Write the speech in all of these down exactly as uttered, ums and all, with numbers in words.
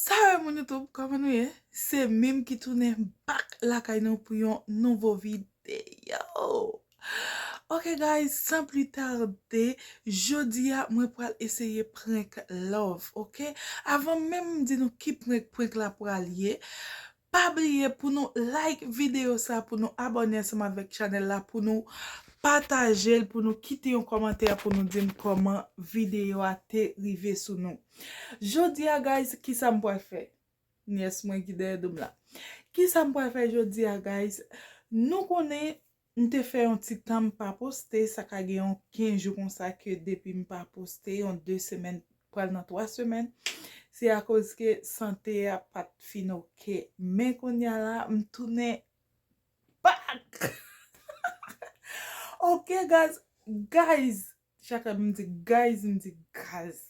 Salut moun YouTube, kòman nou ye? Se Mim ki tounen back lakay nou pou yon nouvo videyo. Ok guys, sans plus tarder, jodi a mwen pral eseye prank Love, ok? Avan menm m di nou ki prank prank la pral ye, pa bliye pou nou like videyo sa, pou nou abòne ansanm avèk chanèl la, pou nou pataje l, pou nou kite yon kòmantè, pou nou di m kòman videyo a te rive sou nou. Jodi a guys, kisa m pral fè? Nyès mwen ki dèyè do m la. Kisa m pral fè jodi a guys? Nou konnen m te fè yon ti tan m pa poste, sa ka gen yon kenz jou konsa ke depi m pa poste, yon de semèn, pral nan twa semèn. Se akoz ke sante a pa t fin ok. Men kounye a la, m tounen back. Ok guys, guys, chak lè m di guys, m di gaz.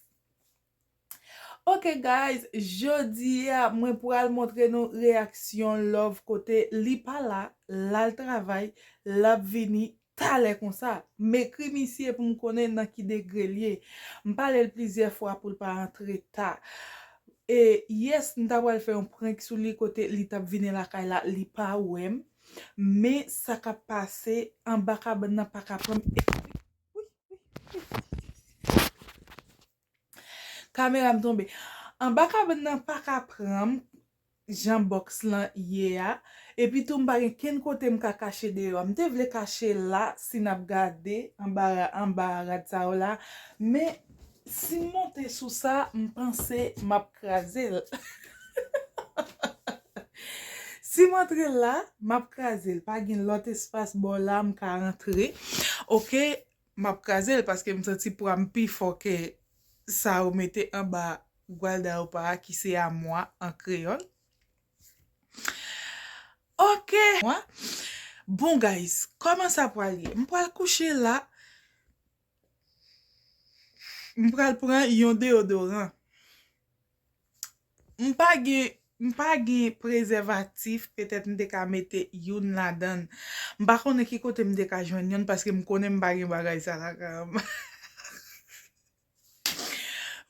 Ok guys, jodi a mwen pral montre nou reyaksyon Love kote li pa la, l al travay, l ap vini talè konsa. M ekri misye pou m konnen nan ki degre l ye. M pale l plizyè fwa pou l pa antre ta. E yes, m ta pral fè yon prank sou li kote li t ap vini lakay la, li pa wè m. Men sa k ap pase anba kabann nan pa ka pran m. Kamera m tonbe. Anba kabann nan pa ka pran m jan bòks lan ye a. Epi tou m pa gen kenn kote m ka kache deyò a. M te vle kache la si n ap gade anba, anba rad sa yo la. Men si m monte sou sa, m panse m ap kraze l. Si m antre la, m ap kraze l. Pa gen lòt espas bò la m ka rantre. Ok, m ap kraze l paske m santi pwa m pi fò ke sa yo mete anba gwaldawopa a ki se amwa an kreyòl. Ok. Bon guys, kòman sa pral ye? M pral kouche la. M pral pran yon deyodoran. M pa gen, m pa gen prezèvatif, petèt m te ka mete youn ladan l. M pa konnen ki kote m te ka jwenn youn paske m konnen m pa gen bagay sa lakay m.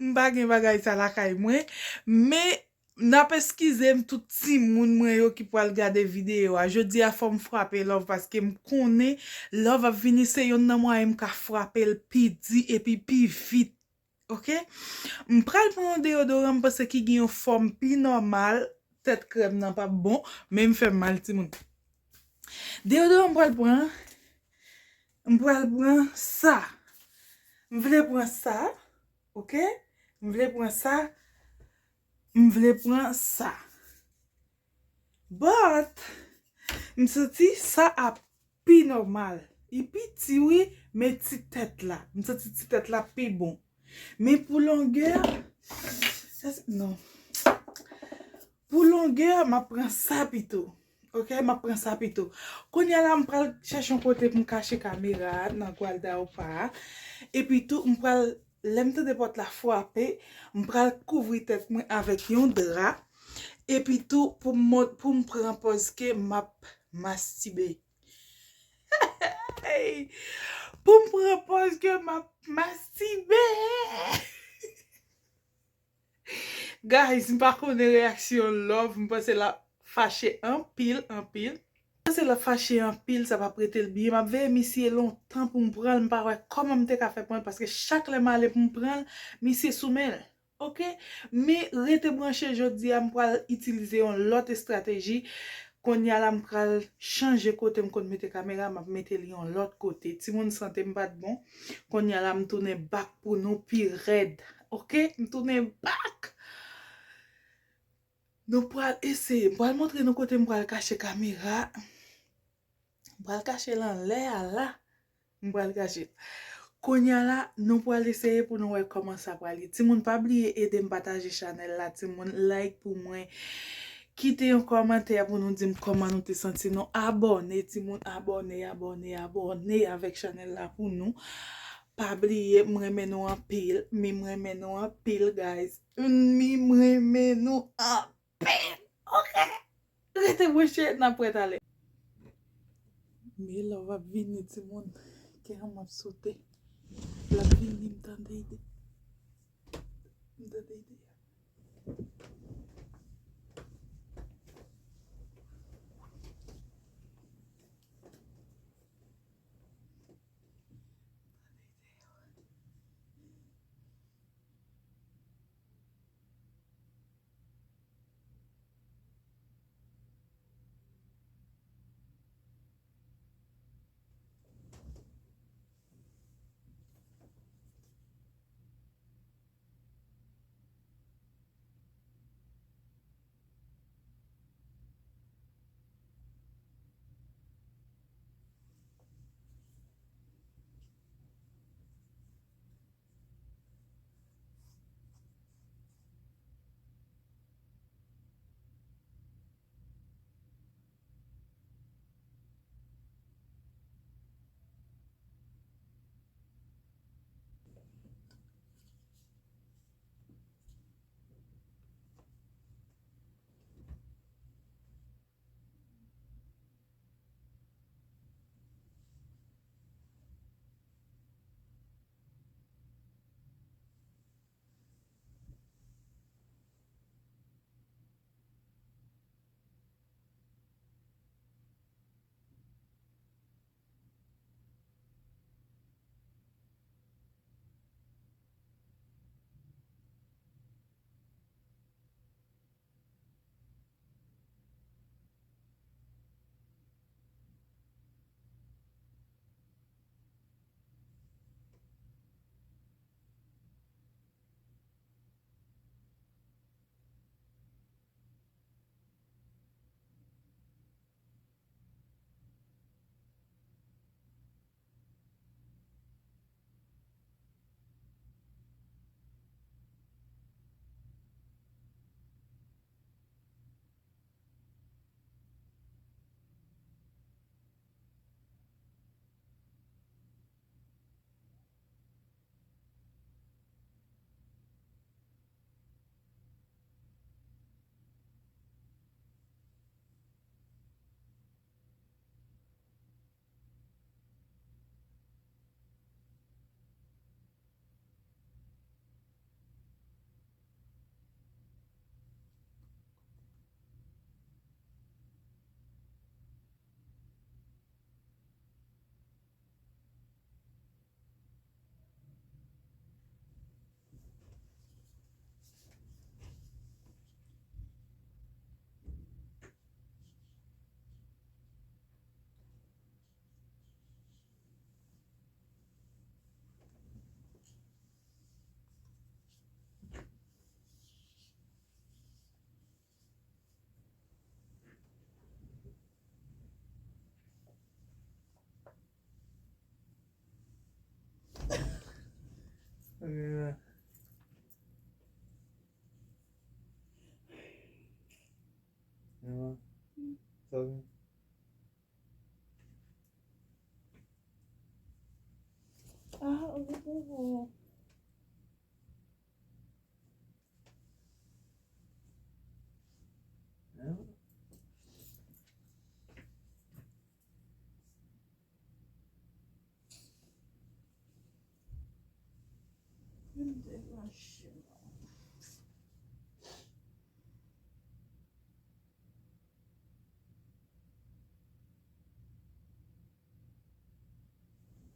M pa gen bagay sa lakay mwen, men n ap eskize m tout timoun mwen yo ki pral gade videyo a. Jodi a fò m frape Love paske m konnen Love ap vini, se yonn nan mwayen m ka frape l pi di epi pi vit. Ok? M pral pran yon deyodoran m panse ki gen yon fòm pi nòmal. Tèt krèm nan p ap bon, men m fè m mal timoun. Deyodoran m pral pran, m pral pran sa. M vle pran sa, ok? M vle pran sa. M vle pran sa. But, m santi sa ap pi nòmal. Li piti wi, men ti tèt la. M santi ti tèt la pi bon. Men pou longè, sa se, non. Pou longè, m ap pran sa pito. Ok, m ap pran sa pito. Kounye a la, m pral chèche yon kote pou m kache kamera a nan gwaldawopa a. Epi tou, m pral, lè m tande pòt la frape, m pral kouvri tèt mwen avèk yon dra. Epi tou, pou m, pou m pran pòz ke m ap mastibe. Pou m pran pòz ke m ap mastibe. Guys, m pa konnen reyaksyon Love, m panse l ap fache anpil, anpil. M panse l ap fache anpil, sa p ap rete l byen. M ap veye misye lontan pou m pran l, m pa wè kòman m te ka fè pran l, paske chak lè m ale pou m pran l, misye sou men l. Ok? Men rete branche, jodi a m pral itilize yon lòt estrateji. Kounye a la m pral chanje kote m konn mete kamera, m ap mete li yon lòt kote. Timoun, sante m pa t bon. Kounye a la m tounen back pou nou pi rèd. Ok? M tounen back. Nou pral eseye. M pral montre nou kote m pral kache kamera. M pral kache l anlè a la. M pral kache l. Kounye a la, nou pral eseye pou nou wè kòman sa pral ye. Timoun, pa bliye ede m pataje chanèl la, timoun, like pou mwen. Kite yon kòmantè pou nou di m kòman nou te santi nou. Abòne, timoun, abòne, abòne, abòne avèk chanèl la pou nou. Pa bliye, m renmen nou anpil. Mim renmen nou anpil, guys. Mim renmen nou anpil. Ok. Rete branche, n ap wè talè. Men Love ap vini, timoun. Kè an m ap sote. L ap vini, m tande ide. M tande ide. Ah, oh, oh, oh.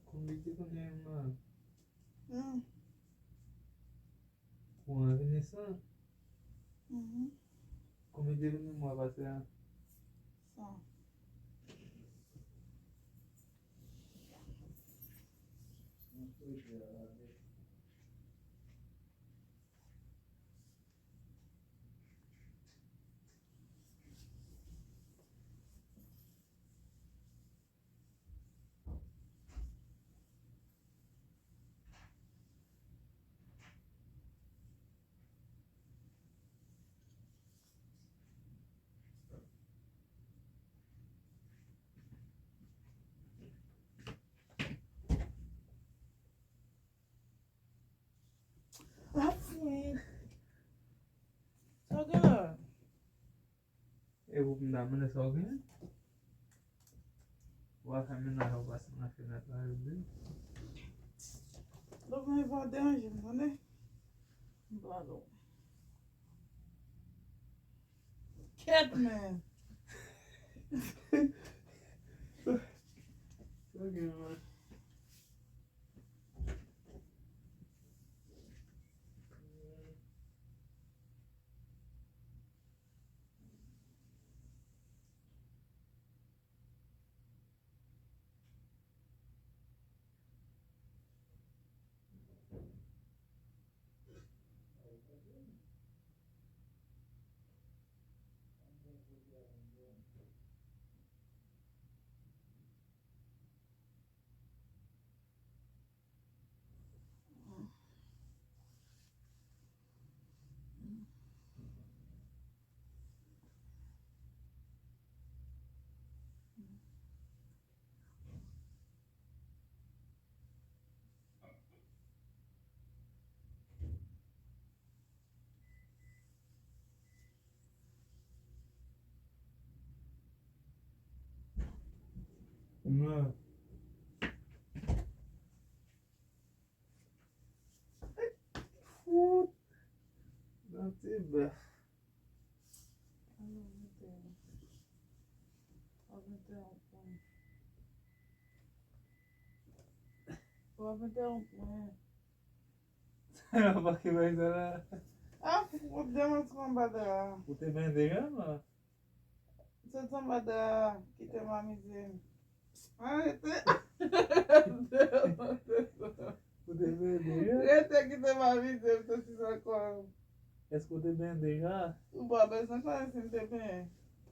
Konbite konnen man. Hmm. Kouran vini san. Mhm. Konbyen de mwa pase a? San. Sa w gen la? E pou m ta mande sa w gen? Ou a fè mennaj ou pase nan fenèt la, yo di. Lè w vin, pa deranje m, tande? M pale w. Kèt, men. Sa w gen, man? Mwen. Fout. Nan ti bèf. W ap entèwonp mwen. W ap entèwonp mwen. Sa yo pa ki bay sa la. Ah, w ap demanti m anba dra a. Ou te benyen deja, non? Soti anba dra a, kite m amize m. Arete. Ou te benyen deja? Rete, kite m amize m, soti nan kò m. Èske w te benyen deja? Ou pa bezwen konnen si m te benyen.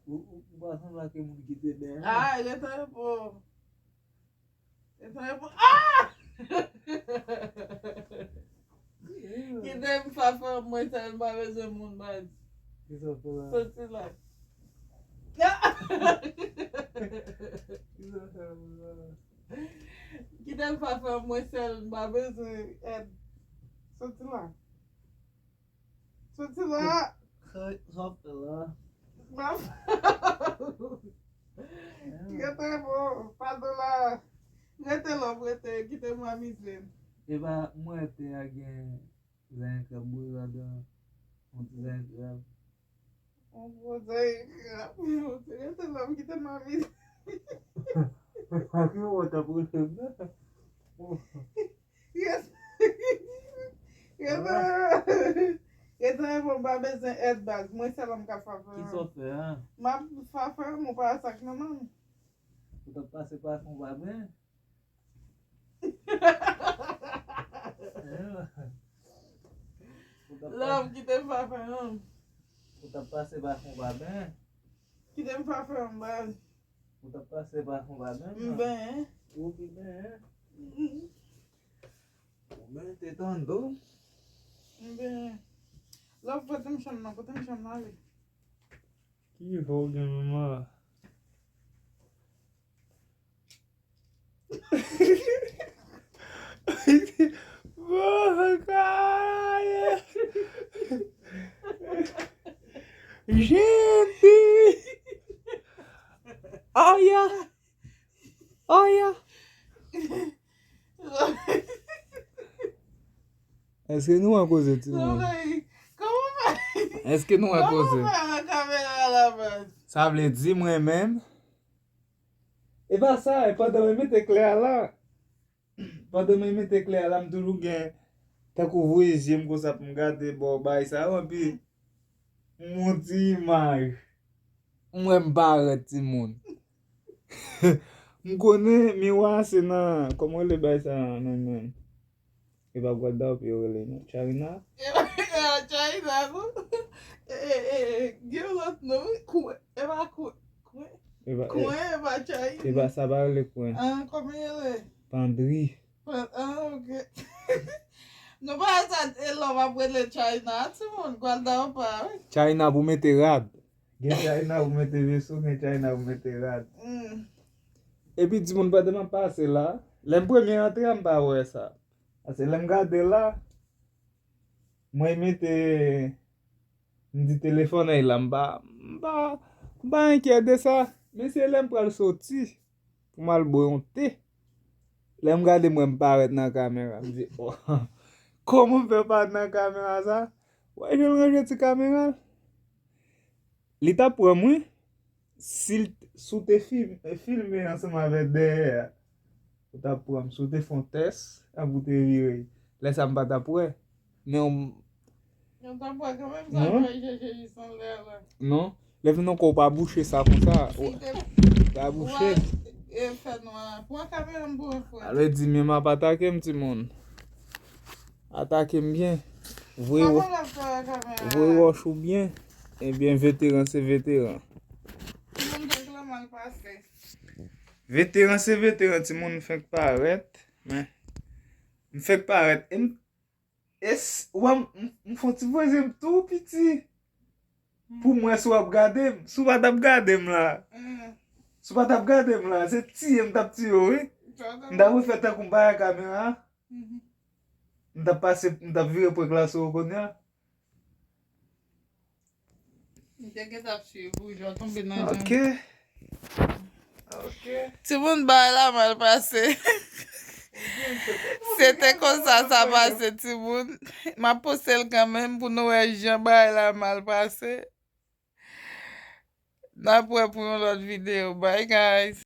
Ou, ou, ou pa sanble ak yon moun ki te benyen. Ah, rete repo. Rete repo. Ah! Kite m fafa mwen sèl, m pa bezwen moun, baz. Kisa w fè la? Soti la. Kisa w fè la? Kite m fafa mwen sèl, m pa bezwen èd. Soti la. Soti la. Sa, sa w fè la? M ap rete bon, padon la. Rete lòm, rete, kite m amize m. Epa, mwen te a gen zen k ap boule ladan. Yon ti zen krab. Yon gwo zen krab. Rete lòm, kite m amize m. Sa ki w t ap rele m nan? Rete, rete, rete, bon, m pa bezwen èd, baz. Mwen sèl m ka fafa. Kisa w fè a? M ap fafa, m pa sa k nan men m. Ou t ap pase pa fon pa ben? Ou t ap Love, kite m fafa, non. Ou t ap pase pa fon pa ben? Kite m fafa, baz. Ou t ap pase pa fon pa ben? M ben. Ou ki ben? Ou ben te tande w. M ben. Love, pote m chanm nan, pote m chanm nan, ale. Ki vo gen manman? Bon, kay. Jenti. Aya. Aya. Èske nou an koze, timoun? Èske nou an koze? Sa vle di mwen menm? E pa sa, e pandan mwen mete klè a la. Pandan mwen mete klè a la, m toujou gen tankou voye zye m konsa pou m gade bò bay sa yo, epi m yon ti imaj. M wè m parèt, timoun. M konnen miwa se nan, kòman rele bay sa nan men. E pa Guadalupe yo rele non. China? E pa China, non. E, e, e, gen yon lòt non, wi. Kwen. E pa kwen. Kwen. E pa, e, kwen, e pa China. E pa sa pa rele kwen. Ah, kòman yo rele? Pandri. Pan-, ah, ok. Nou pa sa e lò m ap rele China, timoun, Guadalupe, wi. China pou mete rad. Gen China pou mete veso, gen China pou mete rad. Mm. Epi timoun, pandan m ap pase la, lè m premye antre a, m pa wè sa. Paske lè m gade la, mwen mete, m di telefòn ay la, m pa, m pa, m pa enkyè de sa. Men se lè m pral soti pou m al bwè yon te. Lè m gade mwen m parèt nan kamera, m di, "Oh, kòman m fè parèt nan kamera sa?" Wè jan l ranje ti kamera l? Li t ap pran m, wi. Si l, si w te fim-, filme ansanm avèk dèyè a, ou t ap pran m. Si w te fè yon tès, epi w te vire, lè sa a m pa t ap wè. Men w... Yo t ap wè kanmenm sa, non. Fè chèche jis anlè la. Non. Lè vin ankò, w pa bouche sa konsa. Si w te pa bouche. E fè nwa. Pran kamera m pou wè, frè. Alò, di men m ap atake m, timoun. Atake m byen. Voye wò-, voye wòch ou byen. Ebyen, veteran se veteran. Timoun, nèg la mal pase. Veteran se veteran, timoun, m fenk parèt. Men, m fenk parèt. E m, e s-, w wè m, m, m fè yon ti voye zye m tou piti. Pou mwen, si w ap gade m, si w pa t ap gade m la. Mm. Si w pa t ap gade m la, se tiye m t ap tiye w, wi. M t ap refè tankou m pa wè kamera a. Mhm. M t ap pase, m t ap vire prank la sou ou kounye a. M te gentan ap swiv ou, jan w tonbe nan jan. Ok. Ok. Timoun, bagay la mal pase. Se te konsa sa pase, timoun. M ap poste l kanmenm pou nou wè jan bagay la mal pase. N ap wè pou yon lòt videyo. Bye, guys.